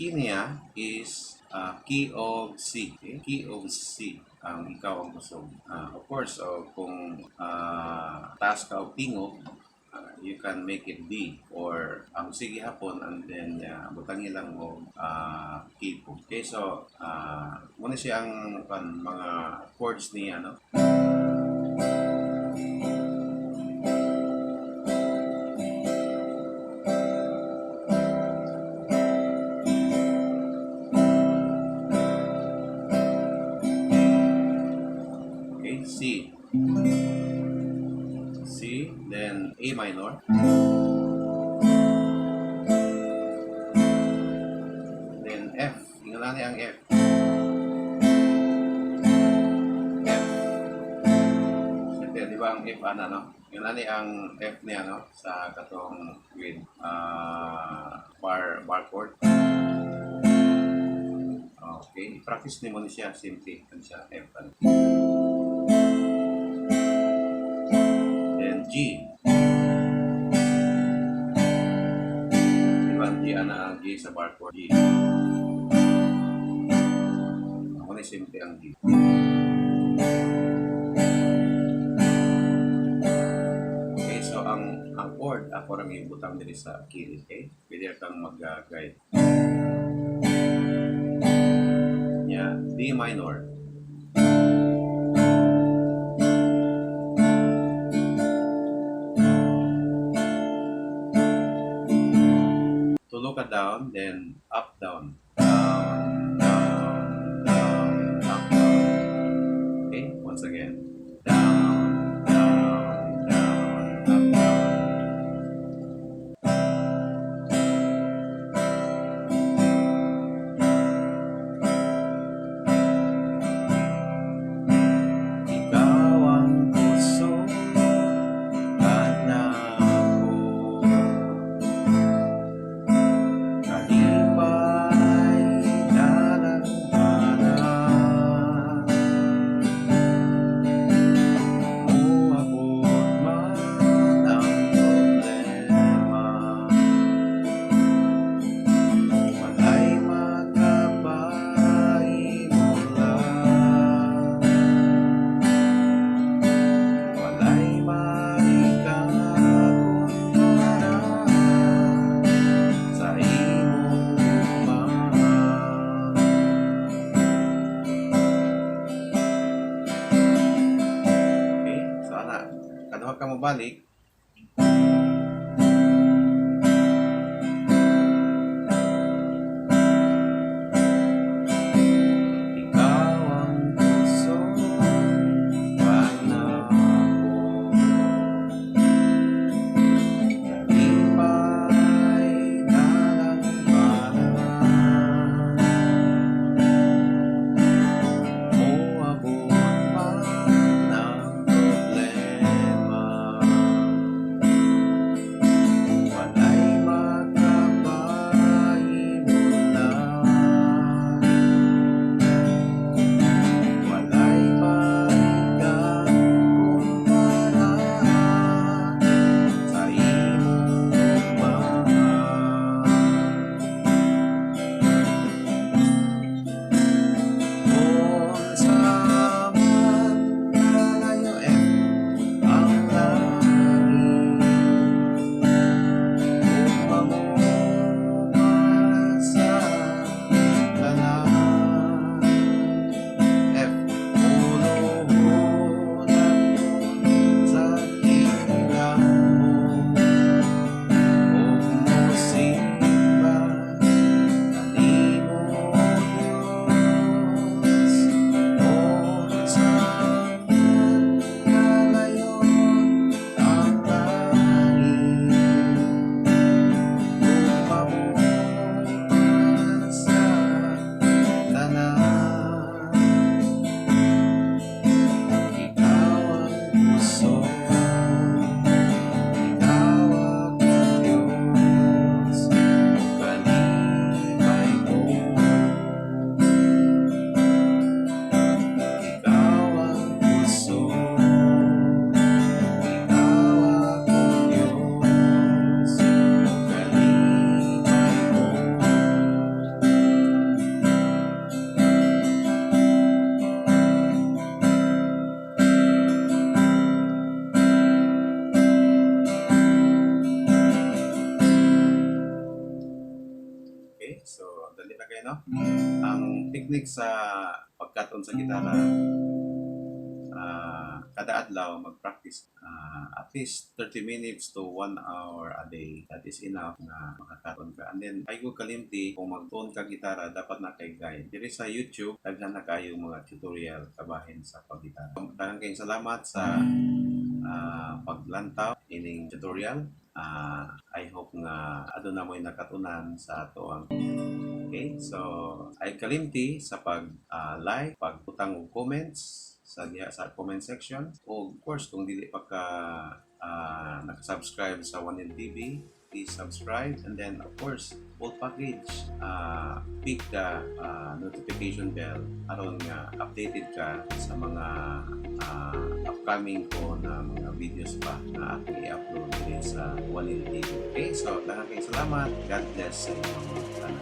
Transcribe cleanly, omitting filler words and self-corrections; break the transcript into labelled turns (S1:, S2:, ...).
S1: key niya is key of C. Okay? Key of C ang "Ikaw ang Kusog." Of course, oh, kung taas ka og tingog, you can make it D or ang C gihapon and then butangi lang og key po. Okay, so muna siya ang kan, mga chords niya, no? Okay, C. C, then A minor. Then F. Ingon ani ang F. F. Siyempre, di ba ang F ana, no? Ingon ani ang F niya, no? Sa katong with bar chord. Okay, practice nimo ni siya, simple kan siya, F ano. Then G. Di ba ang G ana, ang G sa bar chord, G. Ako na simple ang G. Okay, so ang chord ako rang ibutang diri sa key, okay? Pwede kang mag-guide. Yeah, D minor. Tulo ka down, then up, down. Down, down, down, up, down. Okay, once again. Down, down, down, up, down. Ikaw ang puso nako. Kalipay dalanghana. Moabot man ang problema, walay makapahimula. Walay maikakumpara sa imong gugma. Okay, so ana, kaduha ka mo balik. Ikaw ang puso nako. Kalipay dalanghana. Moabot man ang problema. Okay, no? Ang technique sa pagkaton sa gitara, kada adlaw mag-practice at least 30 minutes to 1 hour a day. That is enough na makakaton ka. And then ayaw kalimti, kung magtuon ka gitara, dapat naa kay guide. Diri sa YouTube, daghan na kayo mga tutorial kabahin sa paggitara. Daghang kayong salamat sa paglantaw ining tutorial. I hope nga aduna mo'y nakatunan sa ato ang. Okay, so ayaw kalimti sa pag like, pagbutang og comments sa diha sa comment section. O of course, kung dili pa ka nakasubscribe sa 1 TV, please subscribe, and then of course, full package, pick the notification bell aron nga updated ka sa mga upcoming ko na mga videos pa na akong i-upload diri sa 1 TV. Okay, so daghang kayong salamat. God bless sa inyong tanan.